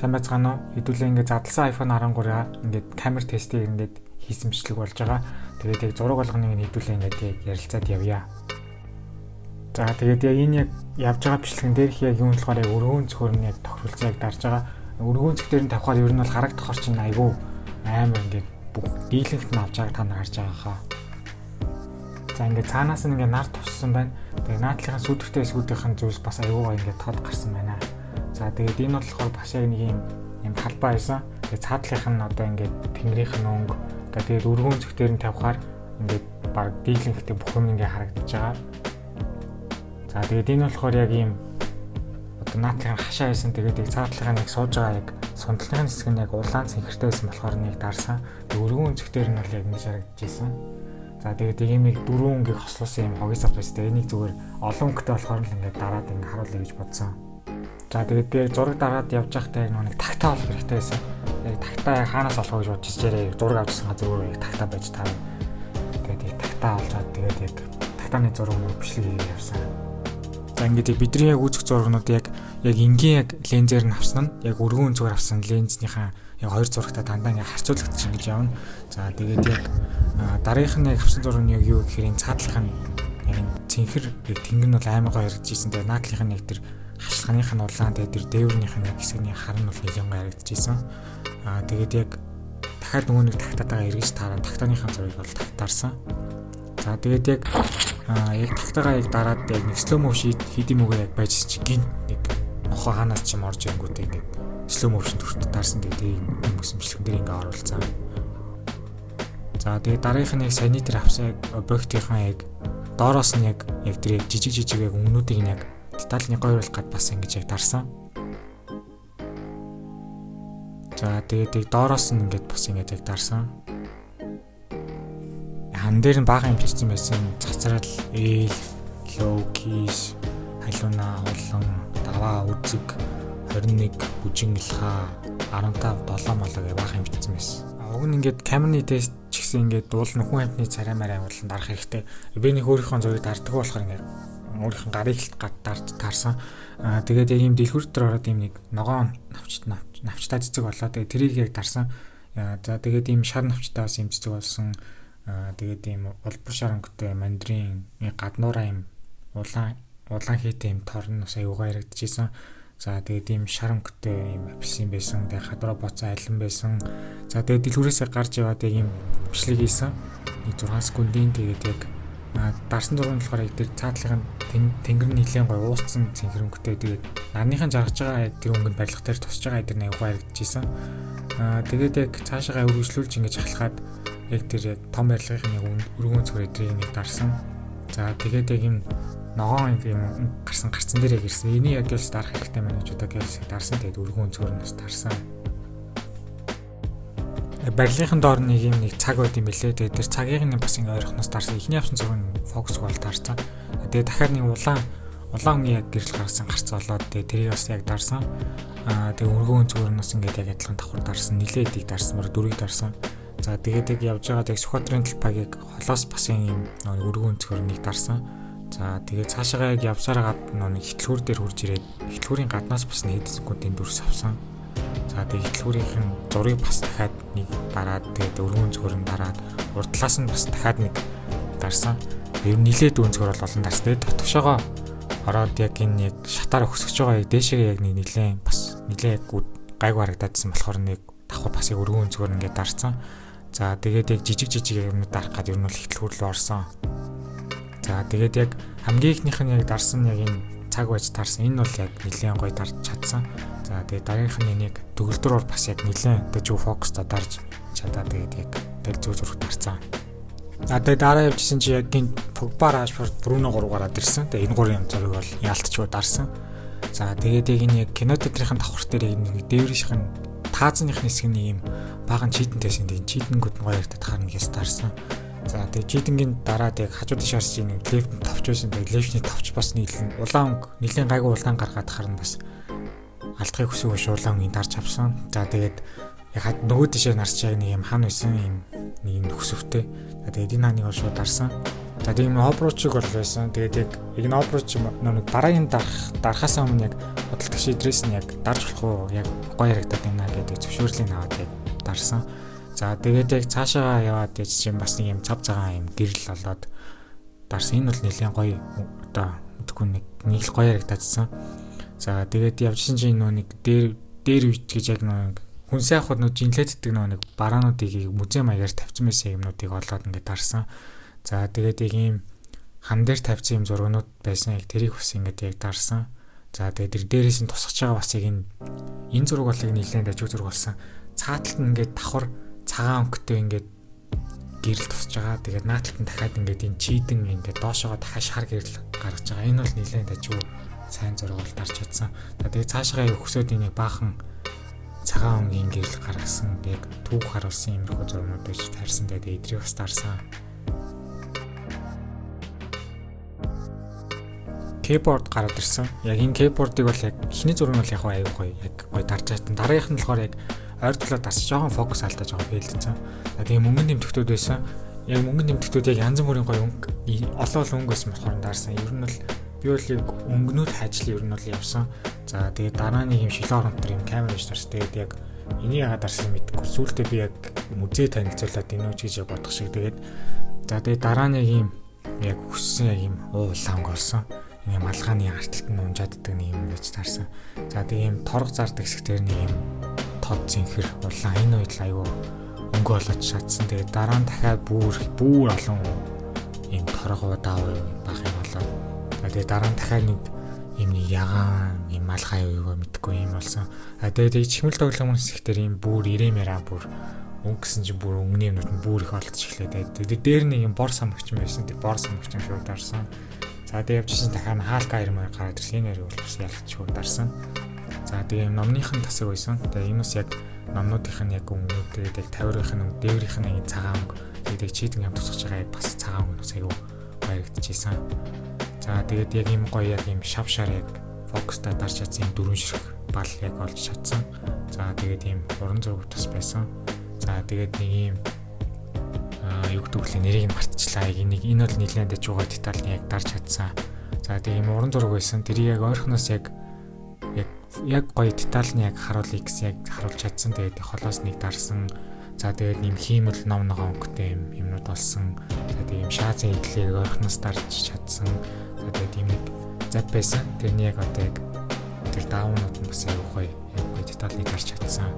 Сайн байцгаана уу? Хэдүүлээ ингээд задлсан iPhone 13-аа ингээд камер тестийг ингээд хийсэн бичлэг болж байгаа. Тэгээд яг зураг болгоныг нь хэдүүлээ ингээд яг ярилцаад явъя. За, тэгээд яг энэ яг явж байгаа бичлэгэн дээрх яг юм болохоор яг өргөн цөхөр нь яг тохиролцоо яг дарж байгаа. Өргөн цөх дээр нь тавихаар ер нь бол харагдахаар чинь айгүй амар ингээд бүх дийлэнхт нь авч байгааг та нар харж байгаа хаа. За, ингээд цаанаас нь ингээд нар туссан байна. Тэгээ наадлынхаа сүүдэртэй хэсгүүдийнх нь зүйлс бас айгүй гоё ингээд тод гарсан байна. За, тэгээд энэ болохоор бас яг нэг юм талбай байсан. Тэгээ цаадлынх нь одоо ингээд тэнгэрийнх нь өнгө, тэгээд өргөн цөх дээр нь тавихаар ингээд баг дийлэнхтэй бүх юм ингээд харагдаж байгаа. За, тэгээд энэ болохоор яг ийм одоо наадлынх нь хашаа байсан. Тэгээд яг цаадлынхаа нэг сууж байгаа яг сундлын хэсэг нь яг улаан цэнхэртэй байсан болохоор нэг дарсан. Тэгээд өргөн цөх дээр нь бол яг ингэж харагдаж байсан. За, тэгээд ийм нэг дөрвөн өнгийг хослуулсан юм хогийн сав байсан. Тэгээд энийг зүгээр олон өнгөтэй болохоор л ингээд дараад ингээд харуулъя гэж бодсон. За, тэгээд би зураг дараад явж байхдаа яг нэг тагтаа олох хэрэгтэй байсан. Яг тагтаа хаанаас олох вэ гэж бодож ирээ. Зураг авчихсан газар өөрөө яг тагтаа байж таарна. Тэгээд яг тагтаа олж аваад, тэгээд яг тагтааны зураг мөр бичлэг хийгээд явсан. За, ингээд яг бидний яг үзэх зурагнууд яг энгийн яг лензээр нь авсан нь яг өргөн өнцгөр авсан лензнийхаа яг хоёр зурагтай дандаа ингээд харьцуулагдчих ингэж явна. За, тэгээд яг дараагийнх нь яг авсан зураг нь яг юу гэхээр энэ цаадлах нь яг энэ цэнхэр яг тэнгэр нь бол амар гоё харагдаж ирсэн. Тэгээд наадлынх нь яг тэр хашилганых нь улаан, тэгээд тэр дээврнийх нь яг хэсэгний хар нь бол нэлээд гоё харагдаж ирсэн. Тэгээд яг дахиад нөгөө нэг тагтаатайгаа эргэж тааран тагтааныхаа зургийг бол тагтаарсан. За, тэгээд яг тагтаагаа яг дараад яг нэг slow motion хийдэм үгээ яг байж чи гинт нэг нохоо хаанаас ч юм орж ирэнгүүтээ ингээд slow motion төрт дарсан. Тэгээд энэ хүмүүс бичлэгэн дээр ингээд оруулсан. За, тэгээд дараагийнх нь яг саяны тэр авсан яг объектынхаа яг доороос нь яг тэр яг жижиг жижиг яг өнгөнүүдийг нь яг детальны гоё оруулах гад бас ингэж яг дарсан. За, тэгээд яг доороос нь ингээд бас ингэж яг дарсан. Хан дээр нь бага юм бичсэн байсан. Цацрал, ээл, low keys, халууна, улан, даваа, үзэг, 21, бүжин илха, 15, 7 молоо гэх бага юм бичсэн байсан. Уг нь ингээд камерны тест ч гэсэн ингээд уул нь хүн амьтны царай марай уулан дарах хэрэгтэй. Би нэг өөрийнхөө зургийг дарддаг болохоор ингээд өөрийнх нь гарыг л гад дарж таарсан. Тэгээд яг ийм дэлгүүр дээр ороод ийм нэг ногоон навч навчтай цэцэг болоо. Тэгээд тэрийг яг дарсан. За, тэгээд ийм шар навчтай бас ийм цэцэг болсон. Тэгээд ийм улбар шар өнгөтэй мандрин гаднуураа ийм улаан улаан хийтэй ийм торн бас аюугаа ярагдчихсан. За, тэгээд ийм шар өнгөтэй ийм апельсин байсан. Тэгээд гадраа боцоо алин байсан. За, тэгээд дэлгүүрээсээ гарч яваад яг ийм бичлэг хийсэн. Нэг 6 секундын. Тэгээд яг дарсан зураг нь болохоор яг тэр цаатлын тэнгэр нь нэлээд гоё уусцсан цэнхэр өнгөтэй, тэгээд нарныхын жаргаж байгаа яг тэр өнгөнд барилга дээр тусч байгаа тэр аюугаа ярагдчихсан. Тэгээд яг цаашаагаа өргөжлүүлж ингэж халахад яг тэр яг том барилгын яг өргөн цогц эдрийг нэг дарсан. За, тэгээд яг юм ногоон юм гарсан гарцан дээр яг ирсэн. Энийг яг гэлс дарах хэрэгтэй байна гэж удаа гэлс дарсан. Тэгээд өргөн өнцгөр нь бас дарсан. Барилгын доор нэг юм нэг цаг байд юм билээ. Тэгээд тэр цагийг нь бас ингээ ойрхоноос дарсан. Эхний авсан зураг нь фокус бол дарсан. Тэгээд дахиад нэг улаан улаан өнгийн яг гэрэл гаргасан гарц болоод, тэгээд тэрийг бас яг дарсан. Тэгээд өргөн өнцгөр нь бас ингээд яг адилхан давхар дарсан. Нилээд ийг дарсан, бараг дөрвийг дарсан. За, тэгээд яг явж байгаад яг Сүхбаатарын талбайг холоос бас юм өргөн өнцгөр нэг дарсан. За, тэгээд цаашаагаа яг явсараа гад нэг хэтлгүүр дээр хурж ирээд хэтлгүүрийн гаднаас бас нэг хэдэн секундын дүрс авсан. За, тэгээд хэтлгүүрийнх нь зургийг бас дахиад нэг дараад, тэгээд өргөн өнцгөр нь дараад, урд талаас нь бас дахиад нэг дарсан. Ер нь нилээд өнцгөр бол олон дарсан. Тэгээд дотгошоогоо ороод яг энэ яг шатаар өксөж байгаа яг дээшээ яг нэг нилээн бас нилээ яг гайгүй харагдаадсан болохоор нэг давхар бас яг өргөн өнцгөр ингээд дарсан. За, тэгээд яг жижиг жижиг юмнууд дарах гад ер нь бол хэтлгүүр рүү орсон. За, тэгээд яг хамгийн ихнийх нь яг дарсан яг энэ цаг байж таарсан. Энэ бол яг нэлээд гоё дарж чадсан. За, тэгээд дараагийнх нь энийг төгөлдрөөр бас яг нэлээд одоо зөв фокустай дарж чадаа, тэгээд яг тэгэл зөв зураг дарцсан. А, тэгээд дараа явжсэн чи яг гин Погба, Рашфорд, Бруно гурав гараад ирсэн. Тэгээд энэ гурвын зураг бол яалтчгүй дарсан. За, тэгээд яг энэ яг кино театрын давхар дээр яг нэг дээврийнх нь таазных хэсэг нь ийм баахан чийдэнтэйсэн. Тэгээд чийдэнгүүд нь гоё яригдаад харна гэж дарсан. За, тэгээд чийдэнгийн дараад яг хажуу тийш харж нэг лефт товч байсан. Тэгээд лефтний товч бас нийлэн улаан өнгө нэлийн гайгүй улаан гаргаад харна, бас алдахыг хүсээгүй шуулан өнгийг дарж авсан. За, тэгээд яг нөгөө тийшээ нарч яг нэг юм хан байсан, юм нэг юм нөхсөвтэй. За, тэгээд энэ ханыг бол шууд дарсан. За тийм обручиг бол байсан. Тэгээд яг энэ обруч нэг дараагийн дарахаас өмнө яг худалдагч идрээс нь яг дарж болох уу? Яг гоё харагдаад байна гэдэг зөвшөөрлийг аваад яг дарсан. За тэгээд яг цаашаа яваад яж чинь бас нэг юм цав цагаан юм гэрэл болоод дарсан. Энэ бол нэлээд гоё одоо мэдгүй нэг л гоё харагдаадсан. За тэгээд явжсэн чинь нөө нэг дээр үеч гэж яг нөө хүн сайхууд нөө жинлээддэг нөө нэг бараануудыг музей маягаар тавьсан байсан юмнуудыг олоод ингээд дарсан. За тэгээд яг ийм хан дээр тавьсан юм зургнууд байсан. Яг тэрийг бас ингээд яг дарсан. За тэгээд тэр дээрээс нь тусгаж байгаа бас яг энэ зураг бол яг нэлээд дажгүй зураг болсон. Цааталт нь ингээд давхар цагаан өнгөтэй ингээд гэрэл тусаж байгаа. Тэгээд нааталт нь дахиад ингээд энэ чийдэн ингээд доошоогоо дахиад шар гэрэл гаргаж байгаа. Энэ бол нэлээд дажгүй сайн зураг бол дарж чадсан. За тэгээд цаашгаа өксөд энийг баахан цагаан өнгийн гэрэл гаргасан. Яг түүх харуулсан иймэрхүү зургнууд байж таарсан. Тэгээд эдрийг бас дарсан. Keyboard гараад ирсэн. Яг энэ keyboard-ыг бол яг эхний зураг нь бол яг аюу гоё яг гоё дарж чадсан. Дараагийнх нь болохоор яг ойр төлөө дарч жоохон фокус алдаа жоохон фейлдсэн. За тэгээ мөнгөн нэмтгтүүд байсан. Яг мөнгөн нэмтгтүүд яг янз бүрийн гоё өнгө олон олон өнгө байсан болохоор дарсан. Ер нь бол би бол яг өнгөнүүд хайжл ер нь бол явсан. За тэгээ дараа нэг юм шилэн оронтор юм камер биш дарс. Тэгээд яг энийг яагаад дарсан мэдэхгүй. Сүүлдээ би яг музей танилцуулаад энэ үү гэж яг бодох шиг. Тэгээд за тэгээ дараа нэг юм яг хүссэн яг юм уулаанг болсон. Ингээ малгааны арталт нь унжааддаг нэг юм гэж таарсан. За тэгээ юм торго зардаг хэсгээр нэг юм тод зинхэр улаан энэ үед л айгүй өнгө олож чадсан. Тэгээ дараа нь дахиад бүр олон юм торго дав бах юм болоо. За тэгээ дараа нь дахиад нэг юм нэг ягаан юм малгай юу мэдгүй юм болсон. А тэгээ чихмэл тоглоомын хэсгээр юм бүр ирэм яраа бүр өнгө гэсэн чинь бүр өнгөний юмнууд нь бүр их олдож эхлэв. Тэгээ дээр нэг юм бор самгч байсан. Тэр бор самгч юм шууд дарсан. За тэгээ явжсэн дахиад Халк Iron Man гараад ирсэн. Энэ хоёрыг бол бас ялчгүй дарсан. За тэгээ юм номных нь тасаг байсан. Тэгээ энэ бас яг номнуудынх нь яг өнгөнүүд тэгээд яг тавирынх нь өнгө, дээврийнх нь яг цагаан өнгө. Тэгээд яг чийдэн юм тусгаж байгаа яг бас цагаан өнгө бас айгүй баярагдчихсан. За тэгээд яг юм гоё яг юм шав шар яг фокустай дарж чадсан юм дөрвөн ширх бал яг олж чадсан. За тэгээд ийм уран зураг бас байсан. За тэгээд нэг ийм юу гэдэг вэ нэрийг нь мартчихлаа. Яг энийг энэ бол нэлээд дажуугаа деталь нь яг дарж чадсан. За тэгээд ийм уран зураг байсан. Тэрийг яг ойрхоноос яг гоё деталь нь яг харуулъя гэсэн яг харуулж чадсан. Тэгээд холоос нэг дарсан. За тэгээд ийм хиймэл ном ногоон өнгөтэй юм юмнууд олсон. За тэгээд ийм шаазын идлийг ойрхоноос дарж чадсан. За тэгээд ийм нэг зав байсан. Тэрний яг одоо яг тэр даунууд нь бас аягүй гоё яг гоё деталийг дарж чадсан.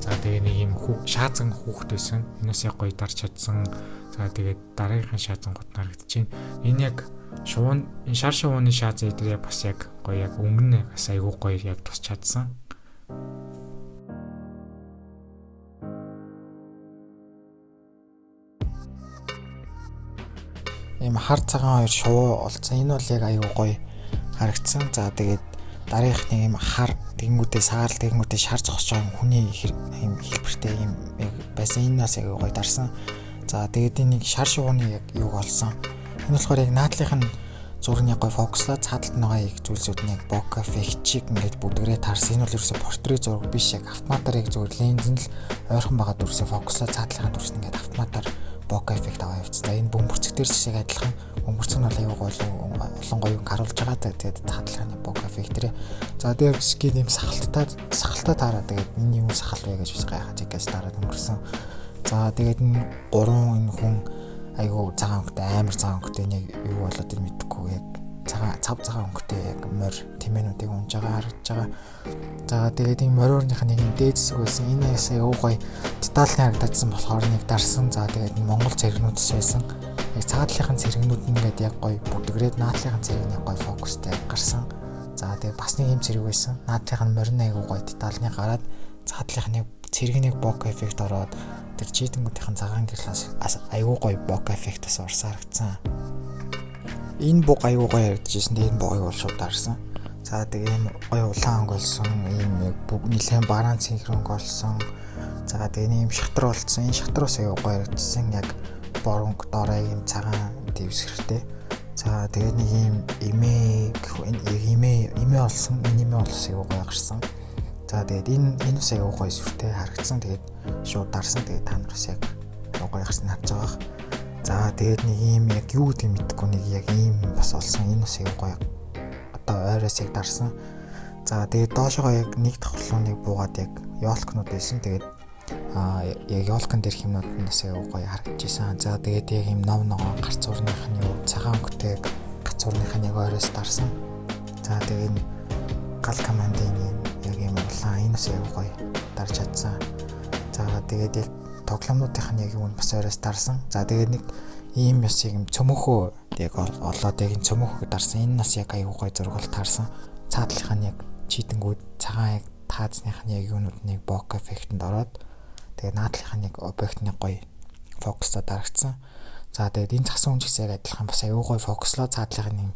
За тэгээ нэг юм шаазан хүүхэд байсан. Энэс яг гоё дарж чадсан. За тэгээд дараагийнхын шаазан гот харагдаж байна. Энэ яг шувуун энэ шар шувууны шаазан эдгээр бас яг гоё яг өнгө нь бас айгүй гоё яг тусч чадсан. Ийм хар цагаан хоёр шувуу олцсон. Энэ бол яг айгүй гоё харагдсан. За тэгээд дараагийнх нэг юм хар тэгэнгүүтээ саарл тэгэнгүүтээ шар зогсож байгаа юм хүний юм хэлбэртэй юм яг байсан. Энэ бас айгүй гоё дарсан. За тэгээд энэ нэг шар шувууны яг юуг олсон. Энэ болохоор яг наадлынх нь зургийг гоё фокуслаад цаадалт нь байгаа яг зүйлсүүд нь яг bokeh effect чиг ингээд бүдгэрээ таарсан. Энэ бол ерөөсө портрет зураг биш, яг автоматар яг зүгээр ленз нь л ойрхон байгаа дүрсээ фокуслаад цаадлынхаа дүрс нь ингээд автоматар bokeh effect аваа явцсан. За энэ бөмбөрцөг дээр ч яг адилхан бөмбөрцөг нь бол аюу гоё олон гоё юм харуулж байгаа. Тэгээд цаадлынхаа bokeh effect дээр. За тэгээд гин юм сахалтаа таараа тэгээд энэ юм сахалт вэ гэж бас гайхаж ингээс дараад өнгөрсөн. За тэгээд энэ гурван энэ хүн айгүй цагаан өнгөтэй амар цагаан өнгөтэй нэг юу болоод ир мэдэхгүй яг цагаан цав цагаан өнгөтэй яг морь тэмээнүүдийг унж байгаа харагдаж байгаа. За тэгээд энэ мориорных нэг юм дээд хэсэг байсан. Энэ ясаа аюу гоё детальны харагдаадсан болохоор нэг дарсан. За тэгээд энэ Монгол цэрэгнүүдс байсан. Яг цаадлынхын цэрэгнүүд нь ингээд яг гоё бүдгрээд наадлынхын цэрэг нь яг гоё фокустай гарсан. За тэгээд бас нэг юм цэрэг байсан. Наадлынх нь морин аюу гоё детальны гараад цаадлынхны цэрэгнийг bokeh effect ороод тэр чийдэнгүүдийнхэн цагаан гэрлээс аюу гоё bokeh effect бас орсон харагдсан. Энэ буг аюу гоё харагдчихсэн. Тэгээд энэ бугыг бол шууд дарсан. За тэгээ ийм гоё улаан өнгө олсон, ийм нэлээд бараан цэнхэр өнгө олсон. За тэгээ ийм шатар болцсон. Энэ шатар бас аюу гоё харагдчихсан. Яг бор өнгө дорой ийм цагаан дэвсгэртэй. За тэгээ нэг ийм эмээ гэх энэ эмээ олсон. Энэ эмээ олсон аюу гоё гарсан. За тэгээд энэ бас аюу гоё сүртэй харагдсан. Тэгээд шууд дарсан. Тэгээд та нар бас яг аюу гоё гарсан харж байгаа. За тэгээд нэг ийм яг юу гэдэг мэдэхгүй нэг яг ийм бас олсон. Энэ бас аягүй гоё. Одоо ойроос яг дарсан. За тэгээд доошогоо яг нэг давхарлууныг буугаад яг ёлкнууд байсан. Тэгээд яг ёлкон дээрх юмнууд нь бас аягүй гоё харагдчихсан. За тэгээд яг ийм ном ногоон гарц уурных нь юу цагаан өнгөтэй гац уурных нь яг ойроос дарсан. За тэгээд энэ гал командын юм яг ийм улаан энэ бас аягүй гоё дарж чадсан. За тэгээд яг тоглоомнуудынх нь яг юу нь бас ойроос дарсан. За тэгээд нэг ийм бас яг юм цөмөхөө яг олоод яг энэ цөмөхөг дарсан. Энэ бас яг аягүй гоё зураг бол таарсан. Цаатлынх нь яг чийдэнгүүд цагаан яг таазных нь яг юунууд нэг bokeh эффектэнд ороод тэгээд наадлынх нь яг объектны гоё фокустай дарагдсан. За тэгээд энэ цасан хүн ч гэсэн яг адилхан бас аягүй гоё фокуслоо. Цаадлынх нь юм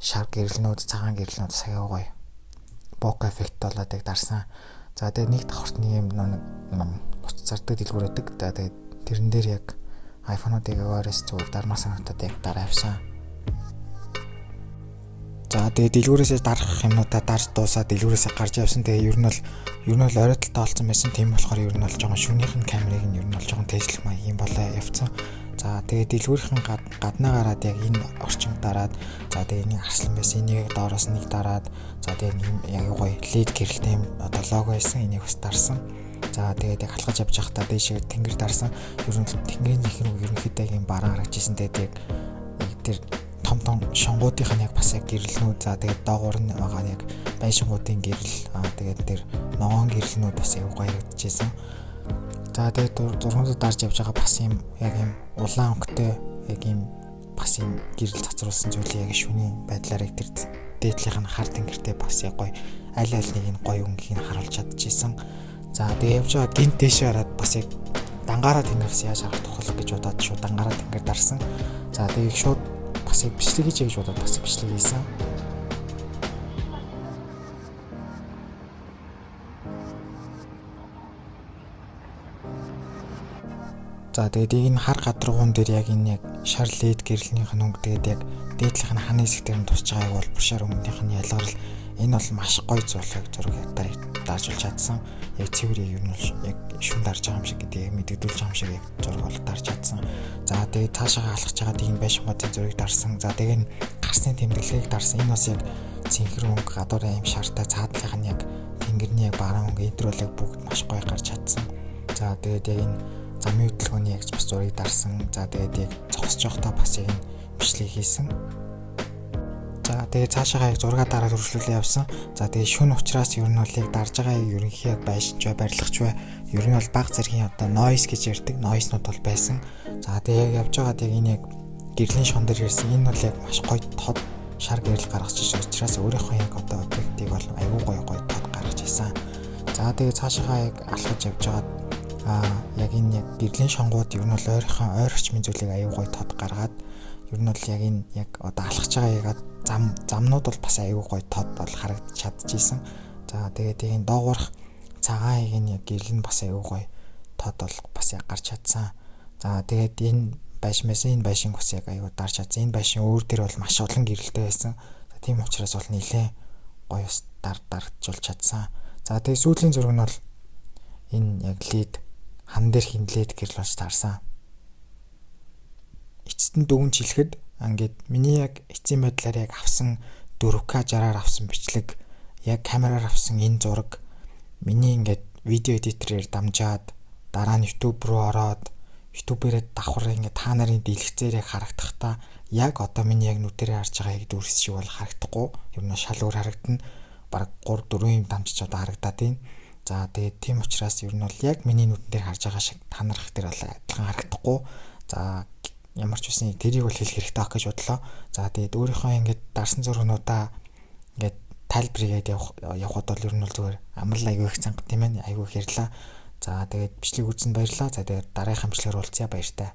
шар гэрэлнүүд, цагаан гэрэлнүүд бас аягүй гоё bokeh эффект болоод яг дарсан. За тэгээд нэг давхарт нэг юм нуц зардаг дэлгүүр байдаг. За тэгээд тэрэн дээр яг iPhone-уудыг ойроос зүгээр дармаар санагдаад яг дараа авсан. За тэгээд дэлгүүрээсээ дарах юмнуудаа дарж дуусаад дэлгүүрээсээ гарч явсан. Тэгээ ер нь бол оройтолтой олцсон байсан. Тийм болохоор ер нь бол жоохон шүнийх нь камерыг нь ер нь бол жоохон тээжлэх маяг юм болоо явцсан. За тэгээд дэлгүүрийнхэн гаднаа гараад яг энэ орчин дараад за тэгээд энийг арслан байсан. Энийг доороос нэг дараад за тэгээд нэг яг гоё LED гэрэлтэй юм одоо лого байсан. Энийг бас дарсан. За тэгээд яг алхаж явж байхдаа дээшээ тэнгэр дарсан. Ер нь тэнгэрийн ихэр ерөнхийдөө яг юм бараан харагдчихсан. Тэгээд яг тэр том том шонгуудынх нь яг бас яг гэрэлнүүд, за тэгээд доогуур нь байгаа яг байшингуудын гэрэл, тэгээд тэр ногоон гэрэлнүүд бас аягүй гоё харагдчихсан. За тэгээд зургуудад дарж явж байгаа бас юм яг юм улаан өнгөтэй яг юм бас юм гэрэл цацруулсан зүйлийг яг шүний байдлаар яг тэр дээдлийнх нь хар тэнгэртэй бас яг гоё аль аль нэг нь гоё өнгийг харуулж чадчихсан. За тэгээд явж байгаа гинт дээшээ хараад бас яг дангаараа тэнгэрс яаж харагдах вэ гэж бодоод шууд дангаараа тэнгэр дарсан. За тэгээд шууд бас яг бичлэг хийж гэж бодоод бас бичлэг хийсэн. За тэгээд энэ хар гадаргуун дээр яг энэ яг шар LED гэрэлнийх нь өнгө тэгээд яг дээдлийнх нь ханы хэсэг дээр нь тусч байгаа яг бол шар өнгөнийх нь ялгарл энэ бол маш гоё зураг даржуулж чадсан. Яг цэвэр яг ер нь бол яг шүн дарж байгаа юм шиг гэдэг мэдэгдүүлж байгаа юм шиг яг зураг бол дарж чадсан. За тэгээд цаашаа алхаж байгаа тийм байшингуудын зургийг дарсан. За тэгээд энэ гарсны тэмдэглэгийг дарсан. Энэ бас яг цэнхэр өнгө гадуурын юм шартай цаадлынх нь яг тэнгэрний яг баруун өнгө энэ төр бол яг бүгд маш гоё гарч чадсан. За тэгээд яг энэ замын хөдөлгөөний яг бас зургийг дарсан. За тэгээд яг зогсож байхдаа бас яг энэ бичлэг хийсэн. За тэгээд цаашаагаа яг зургаа дараад үргэлжлүүлээ явсан. За тэгээд шүн учраас ер нь бол яг дарж байгаа яг ерөнхий яг байшинч бай, барилгач бай. Ер нь бол баг зэргийн одоо noise гэж ярьдаг. Noise-нууд бол байсан. За тэгээд яг явж байгаад яг энэ яг гэрлийн шон дээр ирсэн. Энэ бол яг маш гоё тод шар гэрэл гаргаж ирсэн учраас өөрийнхөө яг одоо объектыг бол аюу гоё гоё тод гаргаж ирсэн. За тэгээд цаашаагаа яг алхаж явж байгаад яг энэ яг гэрлийн шонгууд ер нь бол ойрхон ойр орчмын зүйлийг аюу гоё тод гаргаад ер нь бол яг энэ яг одоо алхаж байгаа яг замнууд бол бас аюу гоё тод бол харагдаж чадчихсан. За тэгээд яг энэ доогуурх цагаан яг энэ яг гэрэл нь бас аюу гоё тод бол бас яг гарч чадсан. За тэгээд энэ байшин энэ байшинг бас яг аюу дарж чадсан. Энэ байшин өөр дээр бол маш олон гэрэлтэй байсан. За тийм учраас бол нэлээд гоё бас дарагдуулж чадсан. За тэгээд сүүлийн зураг нь бол энэ яг LED хан дээр хинлээд гэрэл болж таарсан. Эцэст нь дүгнж хэлэхэд ингээд миний яг эцсийн байдлаар яг авсан 4K 60-аар авсан бичлэг, яг камераар авсан энэ зураг миний ингээд видео эдиторээр дамжаад дараа нь YouTube руу ороод YouTube-ээрээ давхар ингээд та нарын дэлгэцээр яг харагдахдаа яг одоо миний яг нүдэрээ харж байгаа яг дүрс шиг бол харагдахгүй. Ер нь шал өөр харагдана. Бараг 3 4 юм дамжиж одоо харагдаад байна. За тэгээд тийм учраас ер нь бол яг миний нүдэн дээр харж байгаа шиг та нарах дээр бол адилхан харагдахгүй. За ямар ч үсэн тэрийг бол хэлэх хэрэгтэй ах гэж бодлоо. За тэгээд өөрийнхөө ингээд дарсан зургнуудаа ингээд тайлбар хийгээд явхад бол ер нь бол зүгээр амрал аягүй их цанга тийм ээ аягүй их ярьлаа. За тэгээд бичлэг үзсэнд баярлалаа. За тэгээд дараагийн бичлэгээр уулзъя, баяртай.